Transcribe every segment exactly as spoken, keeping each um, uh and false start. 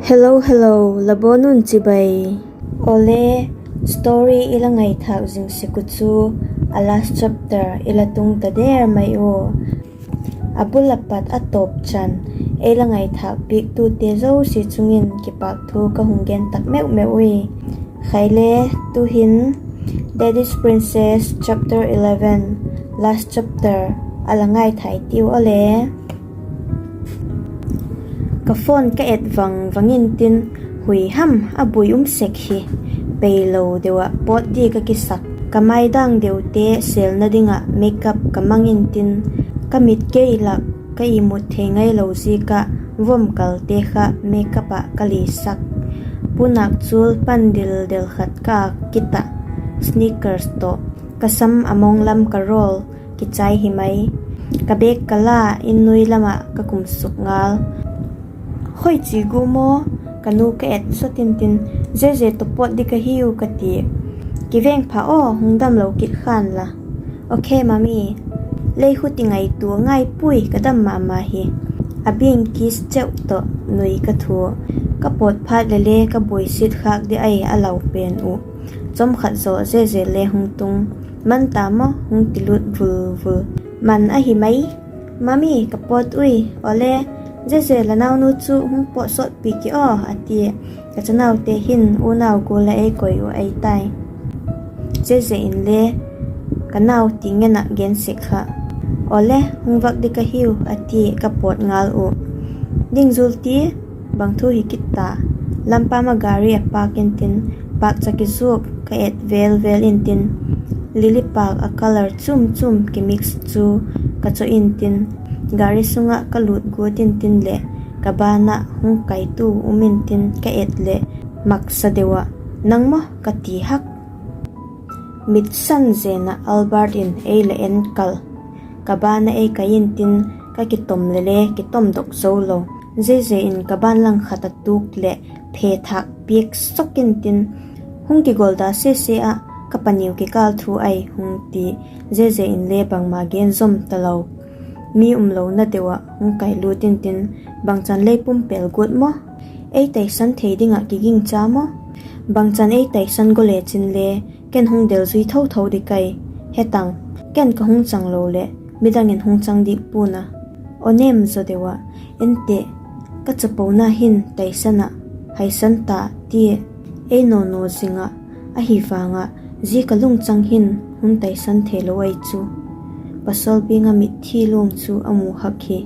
Hello, hello, la bawn un chibai. Awle, story i la ngaithâk zing sek uh chu a last chapter i la tung ta der mai ua. A bul a pat a tawp chan ei la ngaithâk piaktute zosia chung in kipâk thu ka hung gen tak meu meu ui. Khai le, tu'hin Daddy's Princess chapter eleven, last chapter a la ngaithâk tiu awle. Ka phone ka et vang vang intin, hui ham a bui um sek hi. Peilo deu ah pawt di ka kisak. Ka mai dang deute sêlna ding ah makeup ka mang intin, ka mit kei lak ka imut thei ngailo ziak ah vom kalte kha makeup ah ka lisak. Pu nâk chul pan dil del khat ka âk kit ah, sneakers tawh, ka sam a mong lam ka roll, kichai hi mai. Ka bag ka la in nuai lam ah ka kum suk ngal. Hoi chi gu maw? Ka nu ka et sot intin, Zeze tawh pawt di ka hiu ka ti. Kiveng pha aw, hung damlo kit khan la. Okay, mummy. Lei khu ti ngaitua ngai puai, ka dam ma ma hi. A biang kiss cheu tawh nui ka thua. Ka pawt phat le le ka buaisit khâk di ai a lau pen uh. Chawm khat zaw Zeze le hung tung. Man ta maw? Hung ti lut vul vul. Man ahi mai. Mummy, ka pawt ui. Awle, Zeze, la naunu chu hung pawt sawtpi ki aw, a tia. Ka chanaute hin unau gual ah ei koi uh ei tai. Zeze in le ka nau ti ngen ah gen sek kha. Awle, hung vak di ka hiu, a ti ka pawt ngal uh. Ding zul ti, bang thu hi kit ta. Lampam ah gari a park intin, pâkcha kizuak ka et vel vel intin, lily pâk a colour chum chum kimix chu ka chaw intin, gari sung ah ka lût guat intin leh, ka ban ah hung kaitu um intin ka et leh, maksa deu ah, Nang maw? ka ti hak. Mitsan zen ah Albert in ei la en kal. Ka ban ah ei kai intin, ka kitom le le kitomdok zo lo. Zeze in ka ban lang khat a tuk leh phe thâk piak sawk intin, Hung kigolda sese ah, ka paniu kikâl thu ai, hung ti. Zeze in le bangma gen zom talo. Mi umlona deu ah hung kailût intin, Bangchan lei pumpêl guat maw? Ei taisan thei ding ah kigingcha maw? Bangchan ei taisan go le chin le, ken hung del zui tho tho di kai. Hetang, ken ka hung chang lo leh midang in hung chang dik pua'n a. Aw nem zaw deu ah, Ente, ka chapona hin taisan ah, haisan ta, tia ei nawnaw zing ah, ahi vang ah, zia ka lungchang hin hun taisan theilo ai chu. Pasal biang ah mitthi luang chu a mu hak hi.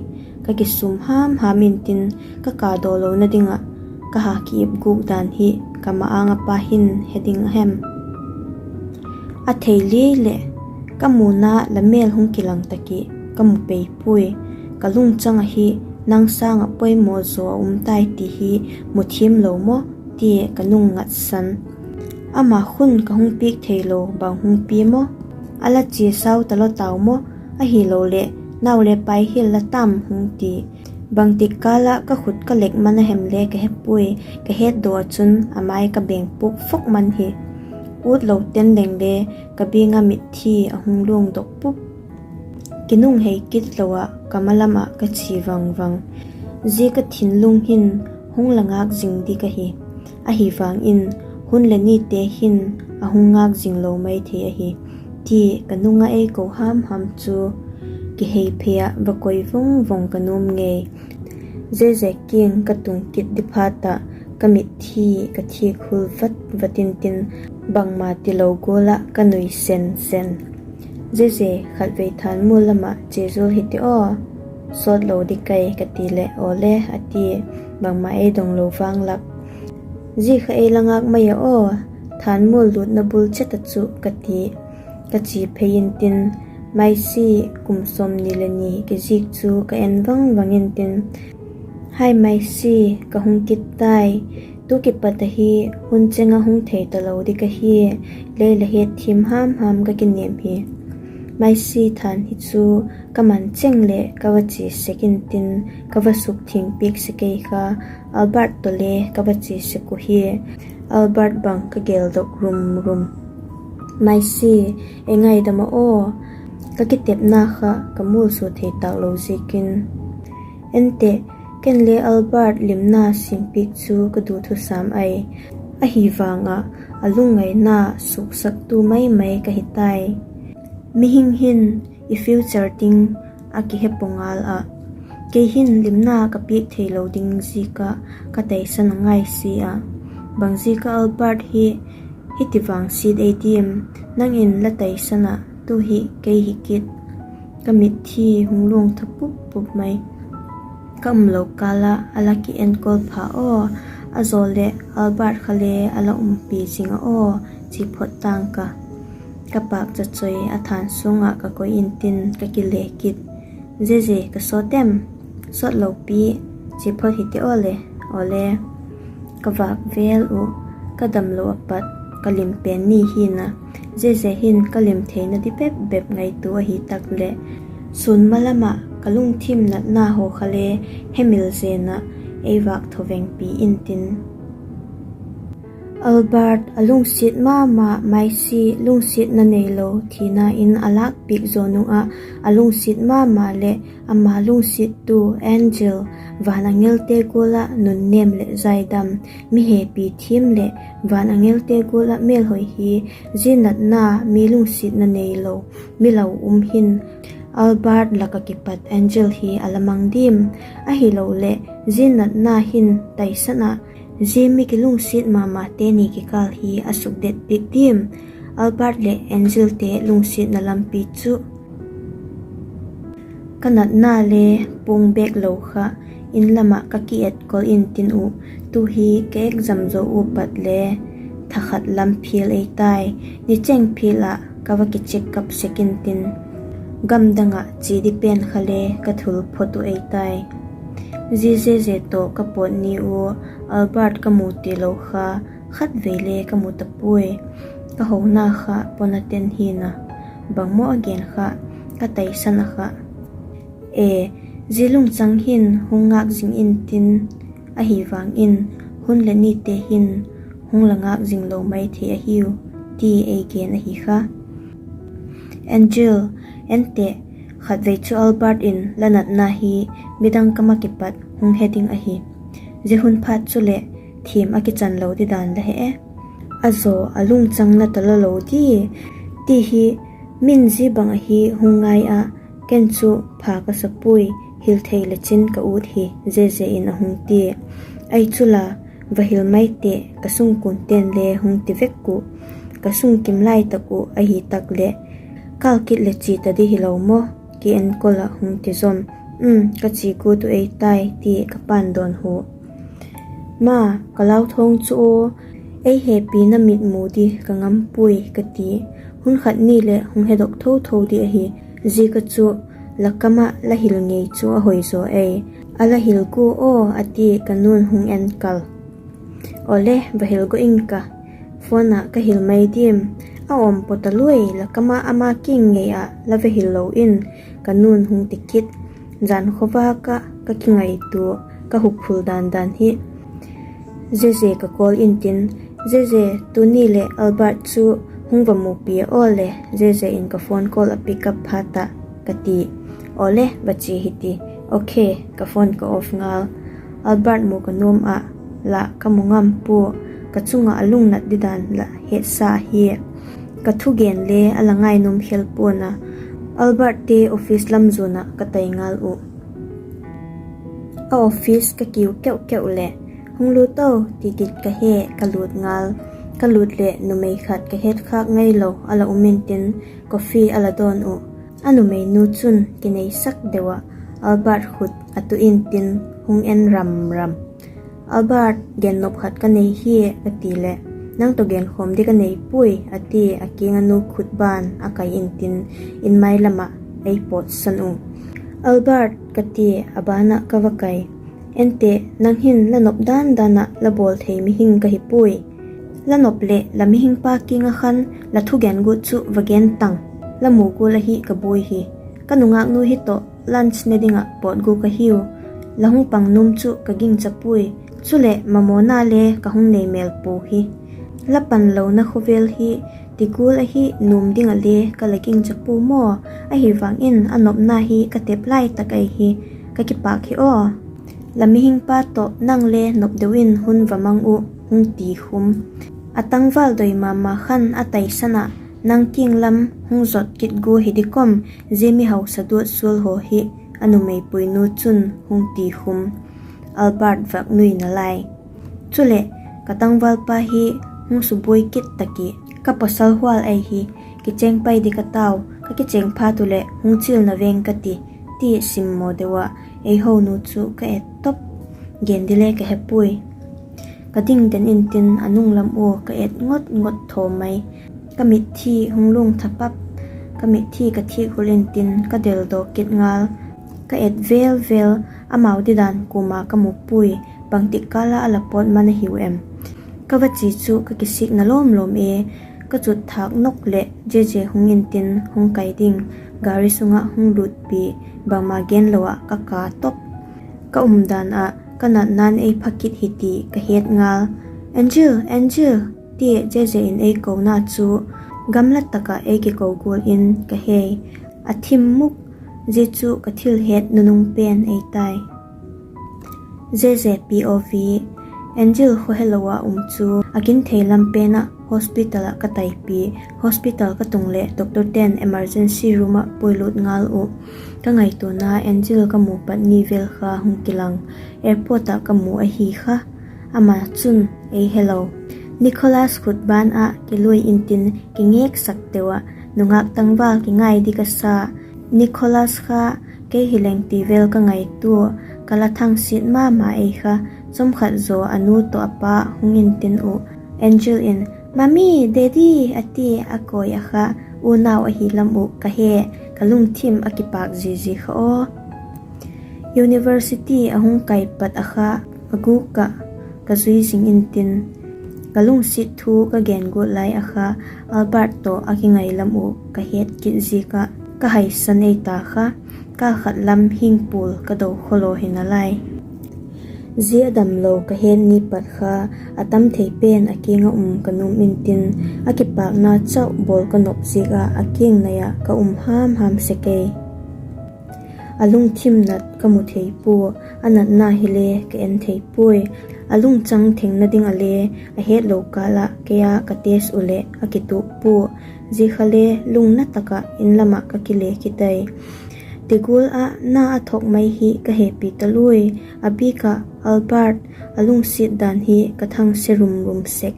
Ka kisûm ham ham intin, ka kâdaw lona ding ah ka ha ki-ip gûk dan hi ka ma-âng ah pa hin he ding a hem? A thei liai leh, ka muna la mêl hung kilang tak i ka mu pei puai. Ka lungchang ahi, nang sâng ah poimaw zaw a um tai ti hi mu thiam lo maw? tia ka nung ngatsan. Ama khun ka hung piak theilo bang hung pia maw? A la chia sau talo tau maw? Ahiloleh, nau le pai hial la tam hung ti. Bangtik kâl ah ka khut ka lek man a hem le ka he puai, ka hetdaw ah chun a mai ka beng puk fok man hi. Ut lo ten leng le, ka biang ah mitthi a hung luangdok pup. Kinunghei kit lo ah ka ma lam ah ka chia vang vang. Zia ka thinlung hin hung la ngâk zing dik ahi. Ahi vang in, hun leh nite hin a hung ngâk zing lo mai thei ahi, ti ka nung ah ei ko ham ham chu kihei phei ah va koi vung vung ka nuam ngei. Zeze kiang ka tung kit di phat ah ka mitthi ka thiak hul vat vat intin, bangma tilo gual ah ka nui sen sen. Zeze, khatvei Thanmual lam ah chia zual hiti aw, sawt lo di kai, ka ti leh, Awle, a ti, bangma ei dong lo vang lak. Zia kha ei la ngâk mai a aw, Thanmual lûtna bul chet ah chu, ka ti. Ka chia phei intin, Maisi, kum sawmni le ni kizik chu ka en vang vang intin, Hai Maisi, ka hung kit tai. Tu kipat ahi, hun cheng ah hung thei talo di ka hi. Lei la hetthiam ham ham ka kinêm hi. Maisi, Than hi chu ka man cheng leh ka va chia sek intin, ka va sukthiang piak sek ei kha, Albert tawh le ka va chia sek uh hi. Albert bang ka geldok rum rum. Maisi, ei ngaidam a aw, ka kitepna kha ka mualsua thei tâk lo ziakin. Ente, Ken le Albert limna simpiak chu ka du thusam ai. Ahi vang ah a lungngaina suksaktu mai mai ka hi tai. Mihing hin i future ding a kihe pua ngal ah, kei hin limna ka piak theilo ding ziak ah ka taisan a ngai si a. Bang ziak ah Albert hi hiti vangsiat ei diam? Nang in la taisan ah tu hi kei hi kit. Ka mitthi hung luang tha pup pup mai. Ka umlo kâl ah a la ki enkol pha aw, a zaw leh Albert kha le a la umpi zing a aw, chi phot tang ka. Ka pâkcha choi a thân sung ah ka koi intin ka kile kit. Zeze, ka sawt em? Sawt lo pi, chi phot hi ti aw le. Awle. Ka vâk vêl uh, ka damlo a pat ka lim pen ni hin a. Zeze hin ka lim theina di bep bep ngaitua ahi tak leh, sûn ma lam ah ka lungthim natna haw kha le hemil zen ah ei vâk tho vengpi intin. Albert a lungsiat ma ma Maisie lungsiatna neilo thina in a lâkpiak zaw nung ah, a lungsiat ma ma leh ama lungsiattu Angel, van angelte gual ah nunnêm leh zaidam, mi hepi thiam leh van angelte gual ah mêlhoi hi, zia natna mi lungsiatna neilo, mi lau um hin Albert lak ah kipat Angel hi a la mang diam? Ahiloleh zia natna hin taisan ah zia mi kilungsiat ma mate ni kikâl hi a sukdet piak diam? Albert leh Angelte lungsiatna lampi chu. Ka natna le puang bêk lo kha, in lam ah ka kietkol intin uh, tu hi ka exam zo uh pat le tha khat lam phial ei tai. Nicheng phial ah ka va kicheck up sek intin, gam dang ah chia di pen kha le ka thul phot uh ei tai. Zia Zeze tawh ka pawt ni ua Albert ka mu tilo kha, khatvei le ka mu ta puai. Ka hona kha pon a ten hin a, bangmaw a gen kha, ka taisan a kha. E, zia lungchang hin hung ngâk zing intin, ahi vang in hun leh nite hin hung la ngâk zing lo mai thei ahiu, ti ei gen ahi kha. Angel, en te, khatvei chu Albert in la natna hi midang kam ah kipat hung he ding ahi. Zia hun phat chuleh thiam a kichan lo di dan la he e. A zaw a lungchang na ta la lo di, ti hi min zia bang ahi hung ngai ah, ken chu pha ka sa puai, hil thei le chin ka ut hi, Zeze in a hung tia. Ai chu la, va hil mai te, ka sungkuante'n le hung ti vek uh, ka sungkim lai tak uh ahi tak leh, kâl kit leh chia ta di hilo maw, kienkol ah hung ti zom. Um, ka chia kut uh ei tai, ti ka pa'n dawnhu. Ma, ka lauthawng chu aw, ei hepina mitmu di ka ngam puai ka ti. Hun khat ni leh hung hedok tho tho di ahi. Zia ka chu, la kam ah la hil ngei chu a hoi zaw ei. A la hil gua aw, a ti ka nu'n hung en kal. Awle, va hil gua ing ka. Phone ah ka hil mai diam? A awm paw ta luai, la kam ah ama kiang ngei ah la va hil lo in, ka nu'n hung ti kit. Jan khawvâk ah ka kingaitua, ka hukphul dan dan hi. Zeze ka call intin, Zeze, tuni leh Albert chu hung va mupi a aw le, Zeze in ka phone call a pick up phat ah ka ti. Awle, va chia hi ti. Okay, ka phone ka off ngal. Albert mu ka nuam ah, la ka mu ngam pua, ka chung ah a lungnat didan la hetsa hi. Ka thugen le a la ngai nuam khel pua'n a, Albert te office lam zuan ah ka tai ngal uh. A office ka kiu keu keu leh, hung lut o, ti kit ka he, ka lut ngal. Ka lut leh numei khat ka hetkhâk ngailo a la um intin, coffee a la dawn uh. A numeinu chun kineisak deu ah Albert khut a tu intin, hung en ram ram. Albert, gennop khat ka nei hia, ka ti leh, nang tawh genkhawm di ka nei puai, a ti a, kiang a nu khut ban a kai intin, in mai lam ah ei pawtsan uh. Albert, ka ti a, a ban ah ka va kai. En te, nang hin la nop dan dan ah la bawl thei mihing ka hi puai. La nop leh la mihingpa kiang ah khan la thugen gut chu va gen tang, la mu gual ahi ka buai hi. Ka nungâknu hi tawh lunch ne ding ah pawt gua ka hiu. La hung pang nuam chu ka gingcha puai. Chuleh mamawna le ka hung nei mêl pua hi. La panlona khawvel hi ti gual ahi nuam ding ah le ka la gingcha pua maw. Ahivang in a nopna hi ka tep lai tak ahi. Ka kipâk hi aw. La mihingpa tawh nang le nop deu in hun va mang uh, hung ti khum. A tangval doi ma ma khan a taisan ah, nang kiang lam hung zot kit gua hi di kawm, zia mi hausa duat sual haw hi, a numei puinu chun hung ti khum. Albert vak nui nalai. Chuleh, ka tangvalpa hi hung subuai kit tak i, ka pawsal hual ei hi, kichêng pai di ka tau, ka kichêng phat uh leh hung chil na veng ka ti, ti simmaw deu ah ei honu chu ka et top. Gen di le ka he puai. Ka ding den intin a nung lam ua ka et ngot ngot thaw mai. Ka mitthi hung luang tha pap. Ka mitthi ka thik hul intin ka del daw kit ngal. Ka et vel vel, amau didan kuama ka mu puai, bangtik kâl ah a la pawt man ahiu em? Ka va chia chu ka kisikna lawm lawm e. Ka chut thâk nok leh Jeje hung intin hung kai ding, gari sung ah hung lutpi, bangma genlo ah ka ka top. Ka umdan ah ka natna'n ei pha kit hi ti ka het ngal. Angel, Angel, tia Jeje in ei kona chu gamla tak ah ei kiko gual in ka hei. A thim muk, zia chu ka thil het nunung pen ei tai. Jeje P O V. Angel khaw helo ah um chu a kin thei lam pen ah hospital ah ka taipi. Hospital ka tung leh doctorte'n emergency room ah puilut ngal uh. Ka ngaituana Angel ka mu pat ni vel kha hung kilang. Airport ah ka mu ahi kha. Ama chun ei helo. Nicholas khut ban ah kiluai intin kingêksak teu ah, nungâk tangval kingai di ka sa. Nicholas kha kei hileng ti vel ka ngaitua, ka la thangsiat ma ma ei kha. Chawmkhat zaw a nu tawh a pa hung intin uh, Angel in, Mummy, Daddy, a ti a kawi a kha. Unau ahi lam uh ka he, ka lungthim a kipâk zia zia kha aw. University a hung kai pat a kha, a gûk ah ka zui zing intin, ka lungsiat thu ka gen guat lai a kha, Albert tawh a kingai lam uh ka het kit ziak ah ka haisan ei ta kha. Kâl khat lam hing pual ka do khawlaw hi nalai. Zia a damlo ka het ni pat kha, a tam thei pen a kiang ah um ka nuam intin, a kipâkna chau bawl ka nop ziak ah a kiang nai ah ka um ham ham sek ei. A lungthim nat ka mu thei pua, a natna hile ka en thei puai. A lungchang thengna ding ah le a hetlo kâl ah kei a ka test uh leh a kituak pua. Zia kha le lungna tak ah in lam ah ka kile kit ai. Ti gual ah na a thok mai hi ka hepi taluai. A bik ah Albert, a lungsiat dan hi ka thangse rum rum sek.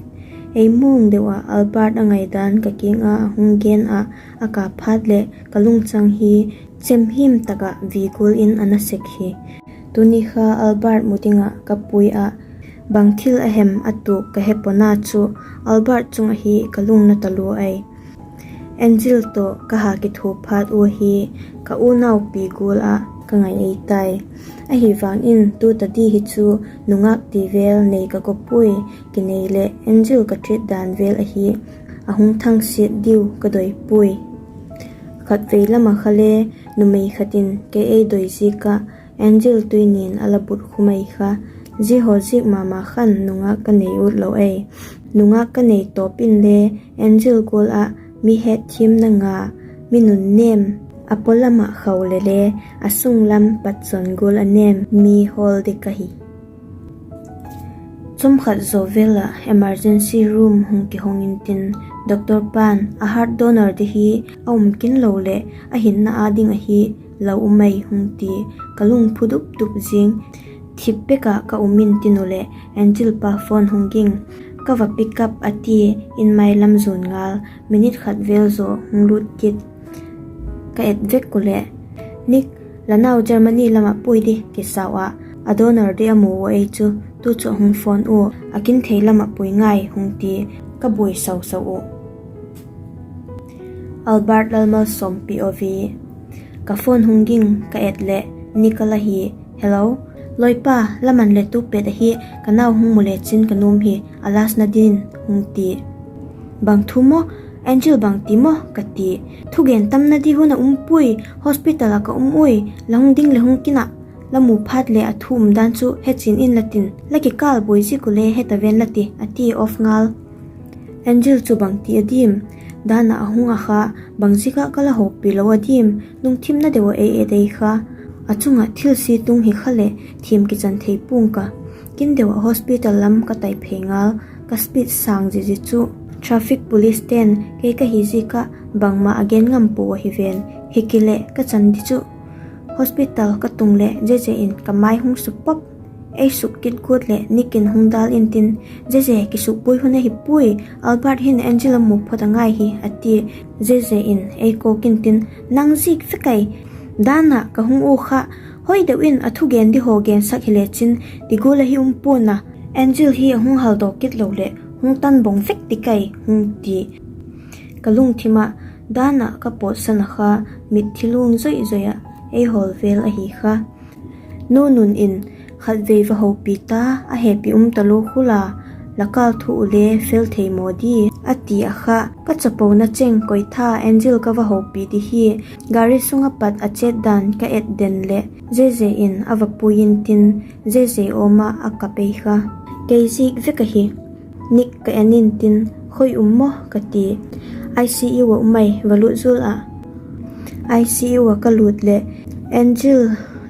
Ei muang deu ah Albert a ngaidan ka kiang ah a hung gen ah, a ka phat leh ka lungchang hi chemhim tak ah vi gual in a na sek hi. Tuni kha Albert mu ding ah ka pui ah, bang thil a hem a tuak ka he pawna chu, Albert chung ahi ka lungna talua ai. Angel tawh ka ha kithua phat ua hi, ka unaupi gual ah ka ngai ei tai. Ahivangin tu ta di hi chu nungâk ti vel nei ka go puai, kinei leh Angel ka treat dan vel ahi, a hung thangsiat diu ka doi puai. Khatvei lam ah kha le numei khat in kei ei doi ziak ah Angel tui nin a la but khum ai kha. Zia haw ziak ma ma khan nungâk ka nei ut lo ei. Nungâk ka nei tawp inle Angel gual ah mi hetthiamna nga, mi nunnêm, a paw lam ah khau leh le a sung lam patchawn gual a nêm mi hawl di ka hi. Chawmkhat zaw vel ah emergency room hung kihong intin, doctor pa'n a heart donor di hi a um kin lo leh a hinna â ding ahi, lo um ai hung ti. Ka lung phu dup dup zing. Thip bek ah ka um intin u leh Angel pa phone hung ging. Ka va pick up a tia, in mai lam zuan ngal, minute khat vel zaw hung lût kit. Ka et vek u leh, Nick, la nau Germany lam ah pui di, kisau ah, a donor di a mu ua ei chu, tu chu a hung phone ua, a kin thei lam ah pui ngai hung ti, ka buai sau sau uh. Albert Lalmalsawm P O V. Ka phone hung ging, ka et leh Nick a la hi. Hello, lawipa, la man leh tu pet ahi, ka nau hung mu le chin ka nuam hi, a last na din, hung ti. Bang thu maw? Angel bang ti maw? ka ti. Thugen tamna di hun a um puai, hospital ah ka um ui, la hung ding leh hung kin ah, la mu phat leh a thu um dan chu he chian inla tin, la kikâl buai ziak u le he ta ven la ti, a ti off ngal. Angel chu bang ti a diam? Dan ah a hung a kha, bang ziak ah ka la hopi lo a diam? Lungthimna deu ah ei et ei kha. A chung ah thilsia tung hi kha leh thiam kichan thei pua'ng ka. Kin deu ah hospital lam ka tai phei ngal, ka speed sâng zizi chu traffic police ten kei ka hi ziak ah bangma a gen ngam pua ahi ven. Hi kei leh ka chan di chu hospital ka tung leh Zeze in ka mai hung suk pop. Ei suk kit guat leh Nick in hung dal intin, Zeze, kisukbuai hun ahi puai, Albert hin Angel a mu phot a ngai hi, a tia. Zeze in ei kawk intin, nang ziak vek ai, dan ah ka hung u kha, hoi deu in a thugen di haw gensak hile chin, ti gual ahi um pua'n a, Angel hi a hung haldaw kit lo leh hung tan bawng vek ti kai, hung ti. Ka lungthim ah dan ah ka pawtsan a kha, mitthi luang zoi zoi ah ei hawl vel ahi kha. Nu Nun in khatvei va hopi ta, a hepi um talua khu la, la kâl thu u le fel thei maw di, a ti a kha. Ka chapona cheng koitha Angel ka va hopi di hi. Gari sung ah pat a chet dan ka et den leh Zeze in a va pui intin, Zeze awm ah a kap ei kha. Kei ziak vek ahi. Nick ka en intin, khoi um maw ka ti. I C U ah um ai, va lut zual ah. I C U ah ka lût leh Angel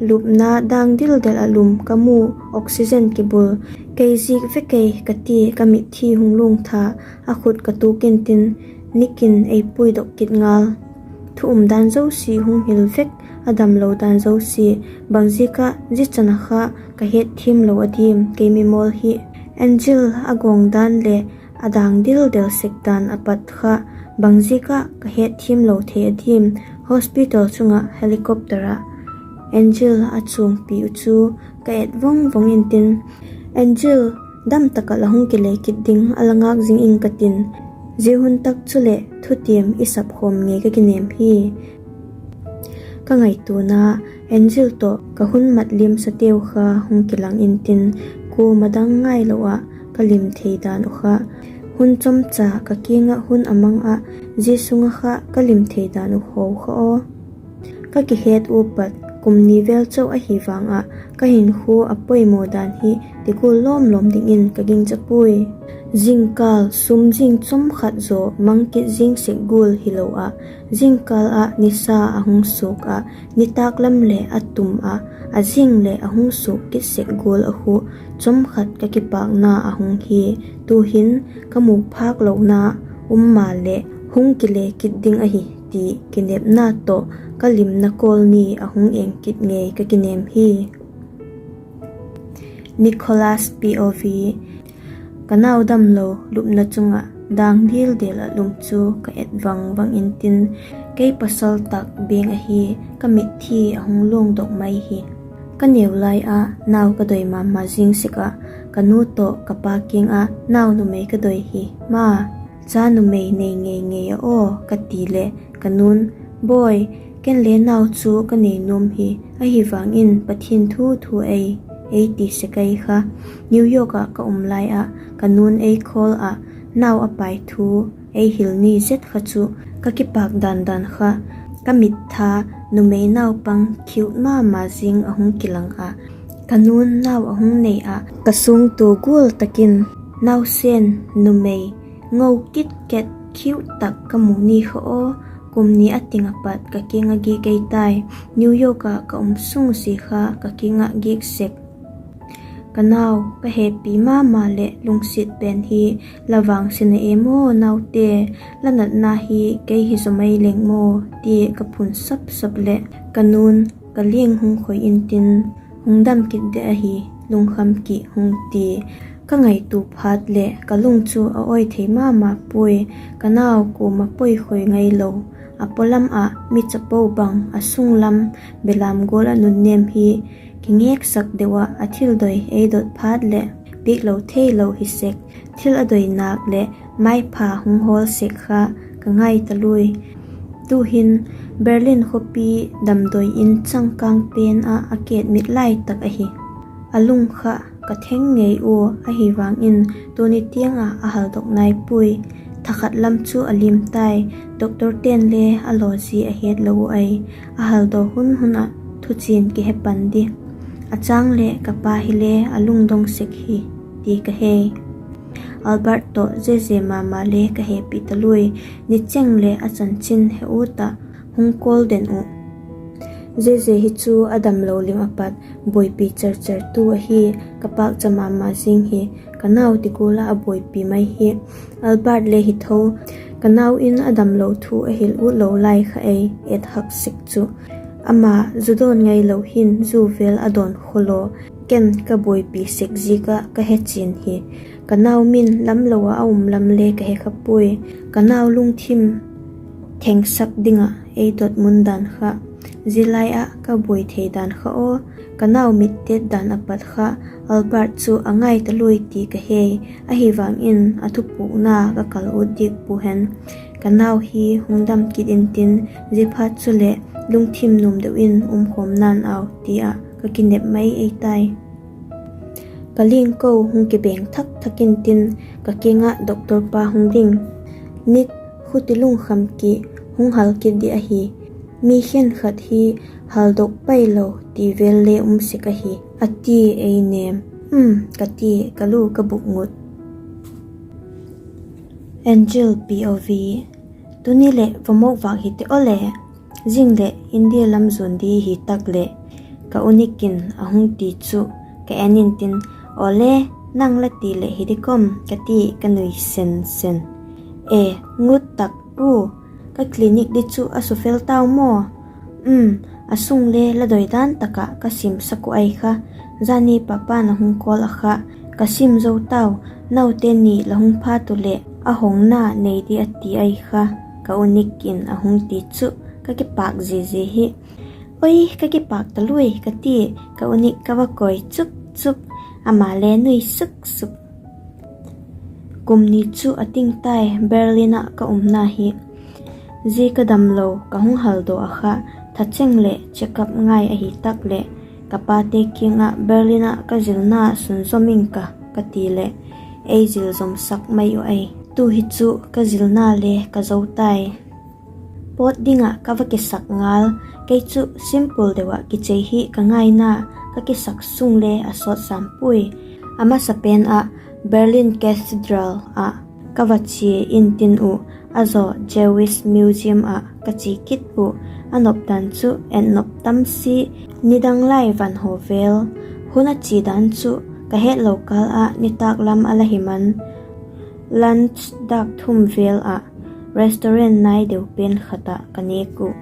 lupna dang dildel ah lum ka mu, oxygen kibul. Kei ziak vek ei ka ti, ka mitthi hung luang tha, a khut ka tuk intin, Nick in ei puidok kit ngal. Thu umdan zosia hung hil vek, a damlo dan zosia, bangziak ah zia chan ah kha ka hetthiam lo a diam kei mimawl hi. Angel a gawng dan leh a dang dildel sek dan a pat kha, bangziak ah ka hetthiam lo thei a diam. Hospital chung ah helicopter ah Angel a chuangpi uh chu ka et vang vang intin, Angel, dam tak ah la hung kile kit ding a la ngâk zing ing ka tin, zia hun tak chuleh thutiam i sap khawm ngei ka kinêm hi. Ka ngaituana Angel tawh ka hun mat liamsateu kha hung kilang intin, kuama dang ngailo ah ka lim thei dan uh kha, hun chomcha ka kiang ah hun a mang ah, zia sung ah kha ka lim thei dan uh haw kha aw. Ka kihet ua pat kum ni vel chau ahi vang ah, ka hinkhua a poimaw dan hi ti gual lawm lawm dingin ka gingcha puai. Zingkâl sum zing chawm khat zaw mang kit zing sek gual hilo ah, zingkâl ah nisa a hung suak ah, nitâk lam leh a tum ah, a zing leh a hung suak kit sek gual a khu, chawm khat ka kipâkna a hung hi. Tu'hin ka mu phâk lona um maleh hung kile kit ding ahi ti kinepna tawh ka limna kawl ni a hung eng kit ngei ka kinêm hi. Nicholas P O V. Ka nau damlo lupna chung ah dang dildel ah lum chu ka et vang vang intin, kei pasal tak beng ahi, ka mitthi a hung luangdok mai hi. Ka neu lai ah nau ka doi ma ma zing sek ah, ka nu tawh ka pa kiang ah nau numei ka doi hi ma, cha numei nei ngei ngei a aw ka ti leh ka nu'n, Bawi, ken le nau chu ka nei nuam hi, ahivangin Pathian thu thu ei, ei ti sek ai kha. New York ah ka um lai ah ka nu'n ei call ah nau a pai thu ei hil ni zet kha chu ka kipâk dan dan kha. Ka mittha numei naupang cute ma ma zing a hung kilang ah, ka nu'n nau a hung nei ah ka suangtua gual tak in nausen numei ngo kit ket cute tak ka mu ni kha aw. Kum ni a ting ah pat ka kiang ah giak ei tai. New York ah ka um sung zia kha ka kiang ah giak sek. Ka nau, ka hepi ma ma leh lungsiat pen hi la vangsiatna e maw naute, la natna hi kei hi zaw mai leng maw, tia ka phun sap sap leh ka nu'n ka liang hung khoi intin, hung dam kit de ahi, lungkham ki, hung ti. Ka ngaitua phat leh ka lung chu a awi thei ma ma puai. Ka nau kuama poikhoi ngailo, a paw lam ah mi chapo bang, a sung lam belam gual ah nunnêm hi kingêksak deu ah a thil doi ei dot phat leh biaklo theilo hi sek, thil a doi nâk leh maipha hung hawl sek kha ka ngai ta lui. Tu'hin Berlin khawpi damdawi in changkâng pen ah a kiet mit lai tak ahi. A lung kha ka theng ngei ua, ahivangin tuni tiang ah a haldok nai puai. Thakhat lam chu a lim tai, doctor ten le a lawzi a hetlo uh ai. A haldaw hun hun ah thuchian kihe pan di. A châng leh ka pa hile a lungdong sek hi, ti ka he. Albert tawh Zeze ma ma le ka hepi ta lui. Nicheng leh a chanchin he ut ah hung call den uh. Zeze hi chu a damlo lim a pat buaipi char chartu ahi. Ka pâkcha ma ma zing hi. Ka nau ti gual ah a buaipi mai hi. Albert le hi tho, ka nau in a damlo thu a hil ut lo lai kha ei et hak sek chu. Ama zu dawn ngailo hin zu vel a dawn khawlaw. Ken ka buaipi sek ziak ah ka he chian hi. Ka nau min lamlo ah a um lam le ka he kha puai. Ka nau lungthim thengsak ding ah ei dot mun dan kha, zia lai ah ka buai thei dan kha aw. Ka nau mit tet dan a pat kha, Albert chu a ngai ta lui ti ka he. Ahivang in a thupukna ka kal ut diak pu hen. Ka nau hi hung dam kit intin, ziaphat chuleh lungthim nuam deu in um khawm na'n au ti ah ka kinep mai ei tai. Ka lingko hung kibeng thak thak intin, ka kiang ah doctor pa hung ding. Nick, khuti lungkham ki, hung hal kit di ahi. Mi khenkhat hi haldok pailo ti vel le um sek ahi, a ti ei nêm. Um, ka ti, ka lu ka buk ngut. Angel P O V. Tuni leh va mok vâk hi ti aw le. Zing leh India lam zuan di hi tak leh, ka u Nick in a hung ti chu ka en intin, Awle, nang la ti leh hi di kam, ka ti ka nui sen sen. E, ngut tak u, ka clinic di chu a sufel tau maw? Um, a sung le la doi dan tak ah ka simsak uh ai kha. Zani papa'n a hung call a kha, ka sim zo tau, naute ni la hung phat u leh a hongna nei di a ti ai kha, ka u Nick in a hung ti chu ka kipâk zia zia hi. Oi, ka kipâk ta lui, ka ti, ka u Nick ka va koi chup chup, ama le nui suk suk. Kum ni chu a ting tai Berlin ah ka umna hi. Zia ka damlo ka hung haldaw a kha, thacheng leh check up ngai ahi tak leh, ka pate kiang ah Berlin ah ka zilna sunzawm ing ka, ka ti leh, ei zil zawmsak mai uh ai. Tu hi chu ka zilna le ka zo tai. Pawt ding ah ka va kisak ngal, kei chu simple deu ah kichei hi ka ngaina, ka kisak sung le a sawt sam puai. A masapen ah Berlin Cathedral ah ka va chia intin uh, a zaw Jewish Museum ah ka chia kit uh. A nopdan chu en nop tam si, nidang lai van haw vel. Hun a chia dan chu ka hetlo kâl ah nitâk lam a la hi man, lunch dâk thum vel ah restaurant nai deu pen khat ah ka nêk uh.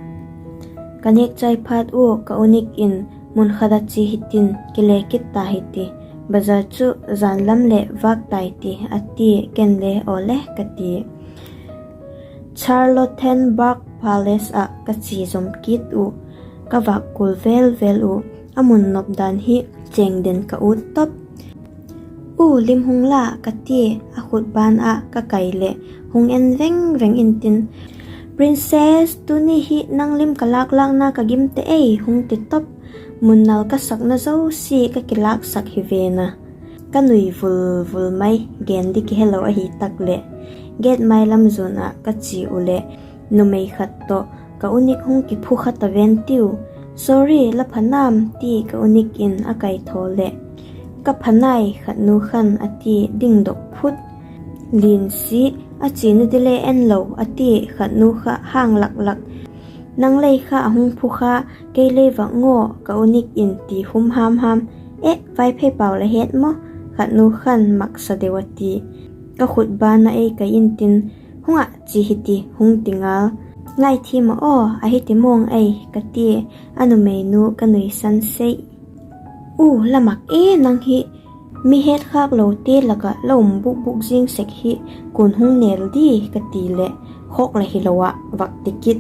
Ka nêk chai phat ua ka u Nick in, Mun khat a chia hitin, kile kit ta hiti, bazar chu jan lam leh vâk tai ti, a tia, ken le, Awle, ka tia. Charlottenburg Palace ah ka chia zom kit uh. Ka vâk kul vel vel uh, a mun nopdan hi chêng den ka ut top. U, lim hung la, ka tia, a khut ban ah ka kai leh hung en veng veng intin, Princess, tuni hi nang lim ka lâk lâkna ka gim te ei, hung ti top. Mun nal ka sakna zosia ka kilâksak hi ven a. Ka nui vul vul mai, gen di kihelo ahi tak leh. Gate mai lam zuan ah ka chia uh leh, numei khat tawh ka u Nick hung kiphu kha ta ven tiu. Sorry, la pha nam? ti ka u Nick in a kaithaw leh, Ka pha nai, khatnu khan a ti dingdok phut. Lian si, a chiana di le en lo, a ti khatnu kha hang lak lak. Nang lei kha a hung phu kha, kei lei vak ngaw, ka u Nick in ti hum ham ham. Eh, Vaiphei pau la het maw? khatnu khan maksa deu a ti. Ka khut ban ah ei kai intin, Hung ah chia hiti, hung ti ngal. Ngaithiam ah aw, a hiti mawng ei, ka tia, a numeinu ka nuisan sei. U, la mak e nang hi, mi hetkhâklote lak ah la um buk buk zing sek hi, kua'n hung nêl di? ka ti leh, Khawk la hilo ah vak ti kit.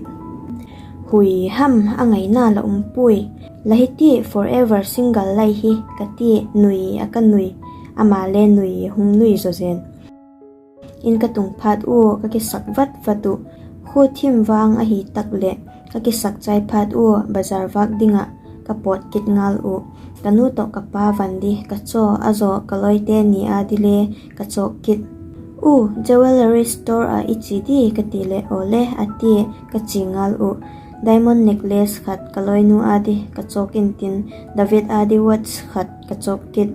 Hui ham, a ngaina la um puai. La hiti forever single lai hi, ka tia, nui a ka nui. Ama le nui hung nui zaw zen. In ka tung phat ua ka kisak vat vat uh. Khua thim vang ahi tak leh ka kisak chai phat ua bazar vâk ding ah ka pawt kit ngal uh. Ka nu tawh ka pa van di ka chaw, a zaw ka lawite ni â di le ka chawk kit. U, jewellery store ah i chia di? ka ti leh, Awle, a tia, ka chia ngal uh. Diamond necklace khat ka lawinu â di ka chawk intin, David â di watch khat ka chawk kit.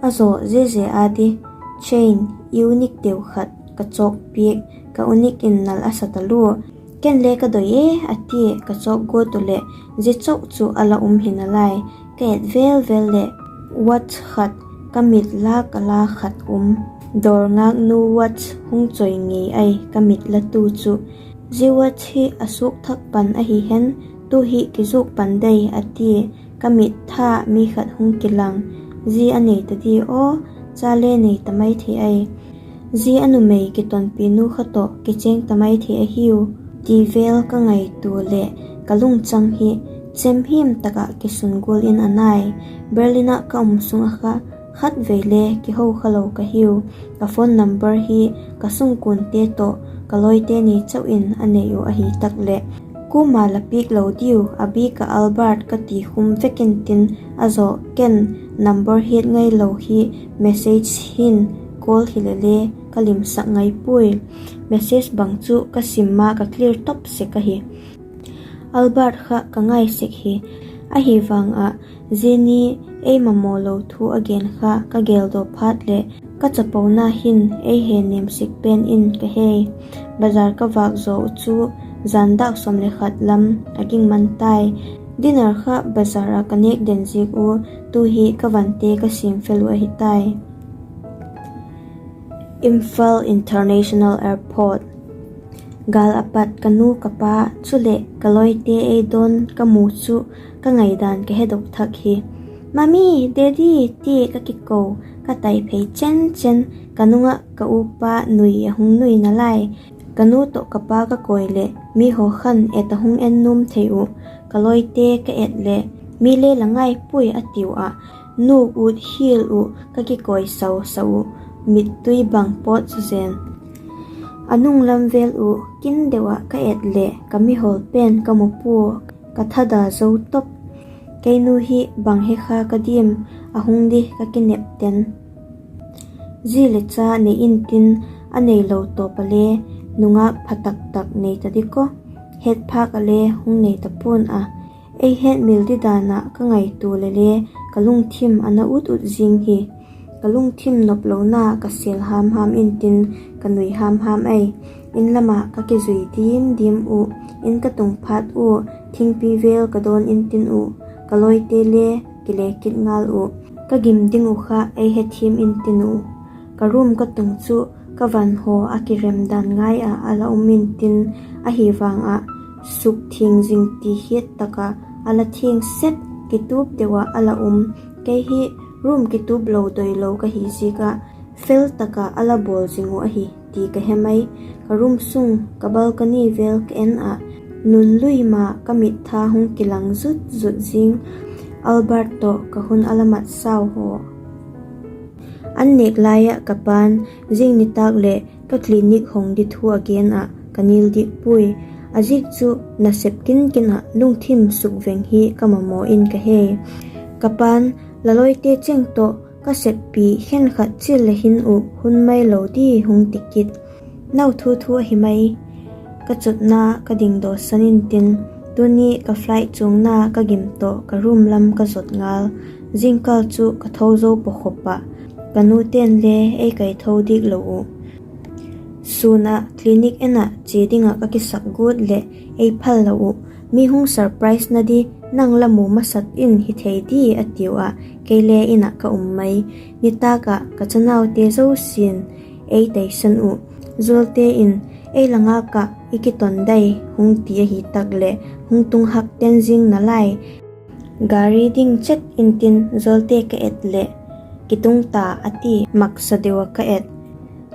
A zaw Zeze â di chain unique deu khat ka chawk piak. Ka u Nick in nal a sa talua, Ken le ka doi e, a tia ka chawk guat uh leh, zia chauh chu a la um hi nalai. Ka et vel vel leh, watch khat, ka mit lâk a la khat um, dawr ngâknu watch hung choi ngei ai ka mit la tu chu. Zia watch hi a suak thak pan ahi hen, tu hi kizuak pan dei, a tia. Ka mit tha mi khat hung kilang. Zi a nei ta di aw, cha le nei ta mai thei ai. Zi a numei kitonpi nu kha tawh kichêng ta mai thei ahiu, ti vel ka ngaitua leh ka lungchang hi chem hiam tak ah kisun gual in a nai. Berlin ah ka um sung ah kha khatvei le kiho kha lo ka hiu. Ka phone number hi ka sungkuante tawh ka lawite ni chau in a nei uh ahi tak leh, kuama la piak lo diu, a bik ah Albert ka ti khum vek intin, a zaw ken number hiat ngai lo hi message hin call hilele ka limsak ngai puai. Message bang chu ka sim ma ka clear top sek ahi. Albert kha ka ngai sek hi. Ahi vang ah, zia ni ei mamaw lo thu a gen kha ka geldaw phat leh ka chapona hin ei he niam sik pen in ka hei. Bazar ka vâk zaw uh chu zan dâk sawm le khat lam a ging man tai. Dinner kha bazar ah ka nêk den ziak u, tu hi ka vante ka siam fel uh ahi tai. Imphal International Airport. Gâl a pat ka nu ka pa, chuleh ka lawite ei dawn ka mu chu ka ngaidan ka hedok thak hi. Mummy, Daddy, ti ka kiko, ka tai phei chen chen, ka nung ah ka upa nui a hung nui nalai. Ka nu tawh ka pa ka kawi leh mi haw khan et a hung en nuam thei uh. Ka lawite ka et leh, mi le la ngai puai a tiu ah, nuk ut hial uh ka kikawi sau sau uh, mittui bang pawt chu zen. A nung lam vel uh kin deu ah ka et leh ka mihawl pen ka mu pua, ka thada zo top. Kei nu hi bang he kha ka diam, a hung di ka kinep ten. Zi le cha nei intin, a neilo tawp a le nungâk pha tak tak nei ta di kaw, het phâk ah le hung nei ta pua'n a. Ei hetmil di dan ah ka ngaitua leh le ka lungthim a na ut ut zing hi. Ka lungthim noplona ka sêl ham ham intin, ka nui ham ham ei. In lam ah ka kizui dim dim uh, in ka tung phat ua, thingpi vêl ka dawn intin uh, ka lawite le kile kit ngal uh, ka gim ding uh kha ei hethiam intin uh. Ka room ka tung chu ka van haw a kirem dan ngai ah a la um intin, ahi vang ah sukthiang zing ti hiat tak ah a la thiang set, kitup deu ah a la um. Kei hi room kitup lo doi lo ka hi ziak ah fel tak ah a la bawl zing uh ahi ti ka he mai. Ka room sung ka balcony vel ka en ah, nun lui ma ka mittha hung kilang zut zut zing. Albert tawh ka hun a la mat sau haw. An nêk lai ah ka pa'n zing nitâk leh ka clinic hong di thu a gen ah ka nil dik puai. A ziak chu nasep kin kin ah lungthim sukveng hi ka mamaw in ka he. Ka pa'n, la lawite cheng tawh ka seppi khenkhat chil le hin uh hun mai lo di hung ti kit. Nau thu thu ahi mai. Ka chutna ka dingdawsan intin, tuni ka flight chuangna ka gim tawh ka room lam ka zot ngal. Zingkal chu ka tho zo pakhop ah, ka nute'n le ei kai tho dik lo uh. Sûn ah clinic en ah chia ding ah ka kisak guat leh ei phal lo uh. Mi hung surprise na di, nang la mu masat in hi thei di a tiu ah, kei le in ah ka um mai. Nitâk ah ka chanaute zosia'n ei taisan uh. Zualte in, ei la ngâk ah i kiton dai, hung ti ahi tak leh hung tung hak ten zing nalai. Gari ding chet intin Zualte ka et leh, kitung ta a ti, maksa deu ah ka et.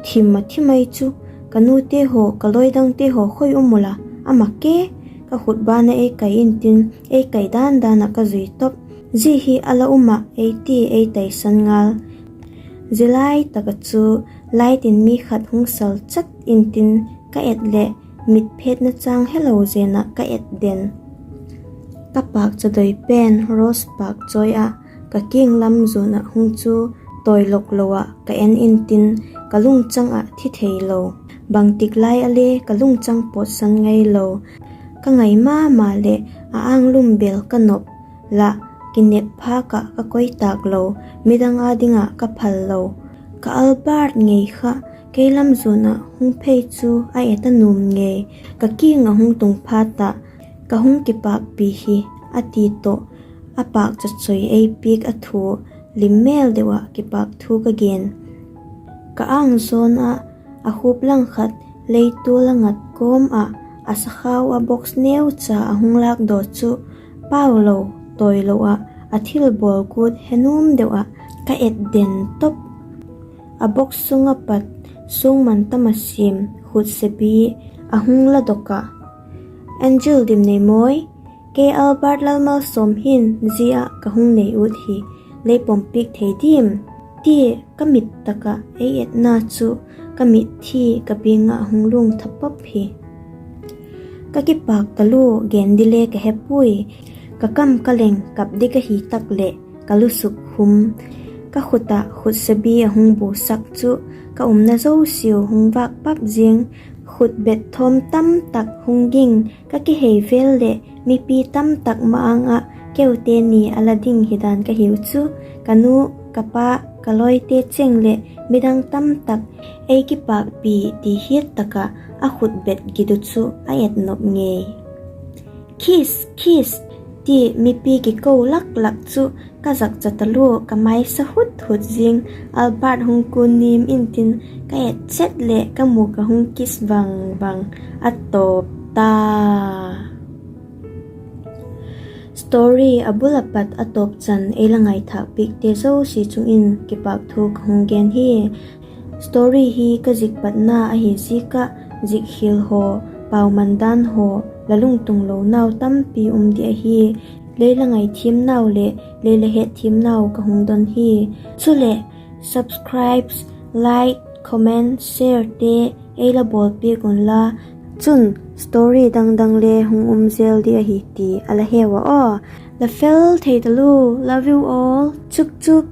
Thim a thi mai chu, ka nute haw, ka lawi dangte haw khoi um ula, a mak e. Ka khut ban ah ei kai intin, ei kai dan dan ah ka zui top. Zi hi a la um ah ei ti ei taisan ngal. Zia lai tak ah chu light in mi khat hung sal chat intin ka et leh, mitphetna chang helo zen ah ka et den. Ka pâkcha doi pen rose pâk chawi ah ka kiang lam zuan ah hung chu tawi lok lo ah ka en intin, ka lungchang ah thi thei lo. Bangtik lai ah le ka lungchang pawtsan ngai lo. Ka ngai ma ma leh a âng lum bel ka nop lah, kinep phâk ah ka koi tâk lo, midang â ding ah ka phal lo. Ka Albert ngei kha Kei lam zuan ah hung phei chu a et a nuam ngei. Ka kiang ah hung tung phat ah, ka hung kipâkpi hi, a ti tawh, a pâkcha choi ei piak a thu, lim mêl deu ah kipâk thu ka gen. Ka âng zawn ah, a khup lang khat leitual a ngat kawm ah, a sakhau ah box neucha a hung lâkdaw chu, pau lo, tawi lo ah, a thilbawl guat he nuam deu ah, ka et den top. A box sung ah pat, suang man tam a siam khutsebi a hung la dok ah, Angel Dimneimawi, kei Albert Lalmalsawm hin zia ah ka hung nei ut hi, lei pom piak thei diam? tia ka mit tak ah ei etna chu ka mitthi ka biang ah hung luang tha pop hi. Ka kipâk talua, gen di le ka he puai. Ka kam ka leng kap di ka hi tak leh ka lusuk khum. Ka khut ah khutsebi a hung busak chu ka umna zosiau hung vâk pap ziang. Khutbet thawm tamtak hung ging, ka kihei vel leh mipi tamtak ma-âng ah keute ni a la ding hidan ka hiu chu. Ka nu, ka pa, ka lawite cheng leh midang tamtak ei kipâkpi ti hiat tak ah a khutbet git uh chu a et nop ngei. Kiss, kiss, ti mipi kiko lak lak chu ka zakcha talua, ka mai sa hut hut zing. Albert hung kun nim intin, ka et chet leh ka mûk ah hung kiss vang vang. A tawp ta. Story a bul a pat a tawp chan ei la ngaithâk piakte zosia chung in kipâk thu ka hung gen hi. Story hi ka zik patna ahi ziak ah, zik khial haw, pau man dan haw, la lungtung lonau tampi um di ahi. Lei la ngaithiamnau leh lei la hetthiamnau ka hung don hi. Chuleh, subscribe, like, comment, sharete ei la bawlpiak unla. Chun, story dang dang le hung um zel di ahi ti a la heu a aw. La fel thei talua, love you all, chuk chuk.